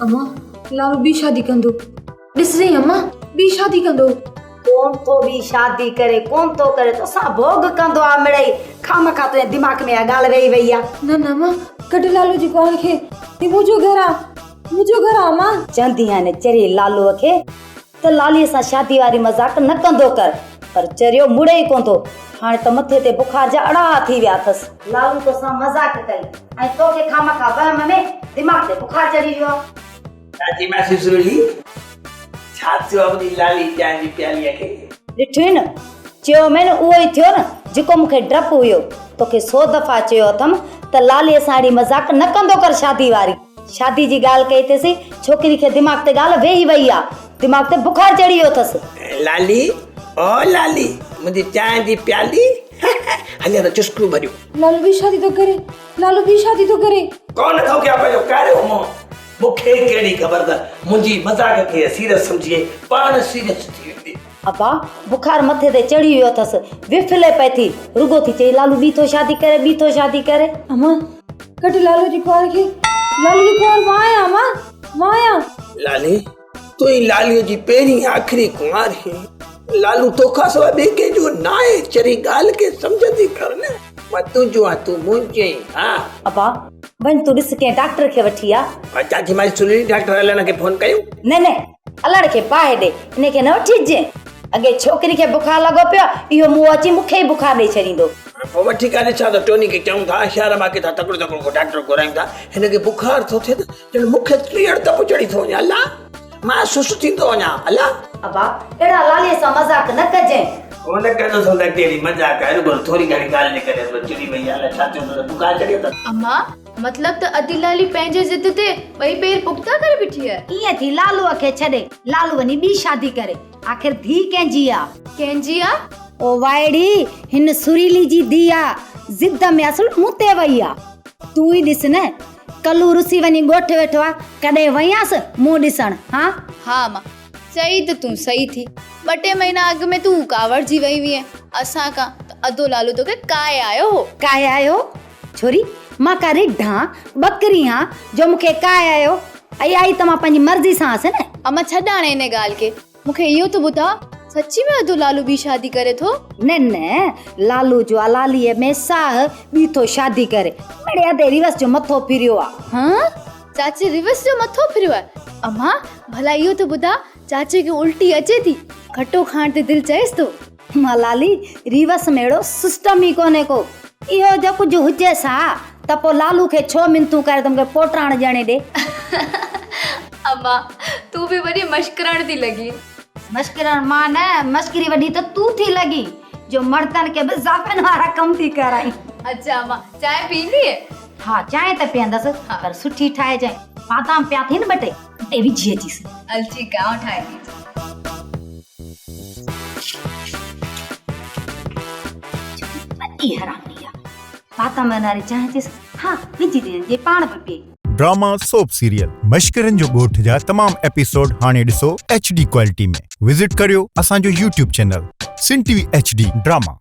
امان، لالو ٻي شادي ڪندو. ڏسجئين امان، ٻي شادي ڪندو. ڪون ٿو ٻي شادي ڪري، ڪون ٿو ڪري، توسان ڀوڳ ڪندو آ مڙئي. خامخواه تنهنجي دماغ ۾ اها ڳالهه ويهي وئي آ. نه نه امان، ڪڍ لالو جي ڪنوار کي. هي منهنجو گهر آ، منهنجو گهر آ امان. چوندي آهيان هن چريي لالوء کي ته لاليء سان شادي واري مذاق نه ڪندو ڪر، پر چريو مڙي ئي ڪونه ٿو. هاڻي ته مٿي تي بخار جا اڙاها ٿي ويا اٿس. لالو توسان مذاق ڪئي ۽ توکي خامخواه وهم ۾ دماغ تي بخار چڙهي ويو آ. چاچي ماسي سرولي، ڇا ٿيو آ منهنجي لالي چانهه جي پياليء کي؟ ڏٺئي نه، چيومين نه اهو ئي ٿيو نه جيڪو مون کي ڊپ هيو. توکي سو دفعا چيو اٿم ته لاليء سان اهڙي مذاق نه ڪندو ڪر شادي واري. شادي جي ڳالهه ڪئي اٿيسين، ڇوڪري کي دماغ تي ڳالهه ويهي وئي آ. دماغ تي بخار چڙهي ويو اٿس. لالي، او لالي، منهنجي چانهه جي پيالي، هلي هل چسڪيون ڀريون. لالو ٻي شادي ٿو ڪري، لالو ٻي شادي ٿو ڪري. ڪونه ٿو ڪيان پنهنجو ڪاريو منهن. مون کي ڪهڙي خبر ته منهنجي مذاق کي سيريس سمجهي پاڻ سيريس ٿي ويندي. ابا، بخار مٿي تي چڙهي ويو اٿس، وڦلي پئي ٿي، رڳو ٿي چئي لالو ٻي ٿو شادي ڪري، ٻي ٿو شادي ڪري. امان، ڪڍ لالو جي ڪنوار کي، لالو جي ڪنوار مان آهيان امان، مان آهيان. لالي، تون ئي لاليء جي پهرين آخري ڪنوار هين. لالو توکان سواء ٻئي ڪنهن جو ناهي، چري ڳالهه کي سمجهندي ڪر نه. مان تنهنجو آهيان، تون منهنجي آهين، ها. ابا، وڃ تون ڏس ڪنهن ڊاڪٽر کي وٺي آ. چاچي مائي سليلي ڊاڪٽر علڻ کي فون ڪيون؟ نه نه، علڻ کي باهه ڏي، ان کي نه وٺي اچجين. اڳي ڇوڪري کي بخار لڳو پيو آ، اهو مون اچي مون کي ئي بخار ڏئي ڇڏيندو. پوء وٺي ڪا ڏسان ته ٽوني کي چئون ٿا، شهر مان ڪٿان تڪڙو تڪڙو ڪو ڊاڪٽر گهرايون ٿا، هن کي بخار ٿو ٿئي ته ڄڻ مون کي ٽيئڙ تپ چڙهي ٿو وڃي، الا! مان سست ٿيندو وڃان، الا! ابا، اهڙا لاليء سان مذاق نه ڪجين. هو نه ڪندو سو نه ڪهڙي مذاق آهي، رڳو ٿوري گهڻي ڳالهه جي ڪري رڳو چڙي وئي آهي، الا ڇا ٿيو اٿس، بخار چڙهي اٿس. اما، مطلب ته ادي لالي پنهنجي ضد تي ٻئي پير پختا ڪري بيٺي آهي. ائين ٿي لالوء کي ڇڏي، لالو وڃي ٻي شادي ڪري. آخر ڌيء ڪنهن جي آ؟ ڪنهن جي آ؟ او وائڙي، هن سريلي جي ڌيء آ، ضد ۾ اصل مون تي وئي آ. تون ئي ڏس نه، ڪلو رسي وڃي ڳوٺ ويٺو آ، ڪڏهن وئينس منهن ڏسڻ، هان؟ ها اما، چئي ته تون صحيح ٿي. ٻه ٽي مهينا اڳ ۾ تون ڪاوڙجي وئي هئين اسان کان ته ادو لالو توکي ڪاهي آيو هو. ڪاهي آيو هو؟ ڇوري، مان ڪا رڍ هان، ٻڪري هان، جو مون کي ڪاهي آيو؟ ائي آئي ته مان پنهنجي مرضي سان هئس نه. اما ڇڏ هاڻي ان ڳالهه کي، مون کي اهو ته ٻڌاء، سچي ۾ ادو لالو ٻي شادي ڪري ٿو؟ نه نه، لالو جو آ لاليء ۾ ساهه، ٻي ٿو شادي ڪري. مڙئي ادي ريوس جو مٿو ڦريو آ. هان؟ چاچي ريوس جو مٿو ڦريو آ؟ اما، ڀلا اهو ته ٻڌاء، چاچي کي الٽي اچي ٿي، کٽو کائڻ تي دل چئيس ٿو؟ مان لالي، ريوس ۾ اهڙو سسٽم ئي ڪونهي ڪو. اهو جو ڪجهه هجيس ها ته پوء لالو کي ڇو منٿون ڪري ته مون کي پوٽراڻ ڄڻي ڏي. اما، تون به وڏي مشڪرڻ ٿي لڳين. مشڪرڻ مان نه، مشڪري وڏي ته تون ٿي لڳين، جو مردن کي به زافن وارا ڪم ٿي ڪرائين. اڇا اما، چانهه پيئندينء؟ ها، چانهه ته پيئندس، پر سٺي ٺاهجانء. بادام پيا اٿئي نه ٻه ٽي، اتي وجهي اچيس. هل ٺيڪ آ، آئون ٺاهي ٿي اچان. وڏي حرامي آ. بادام واري چانهه چيس، ها وجهي ڏي جي پاڻ به پي. ڊراما سوپ سيريل مشڪرين جو ڳوٺ جا تمام ايپيسوڊ هاڻي ڏسو ايڇ ڊي ڪوالٽي ۾ وزٽ ڪريو اسان جو YouTube channel Sindh T V H D drama.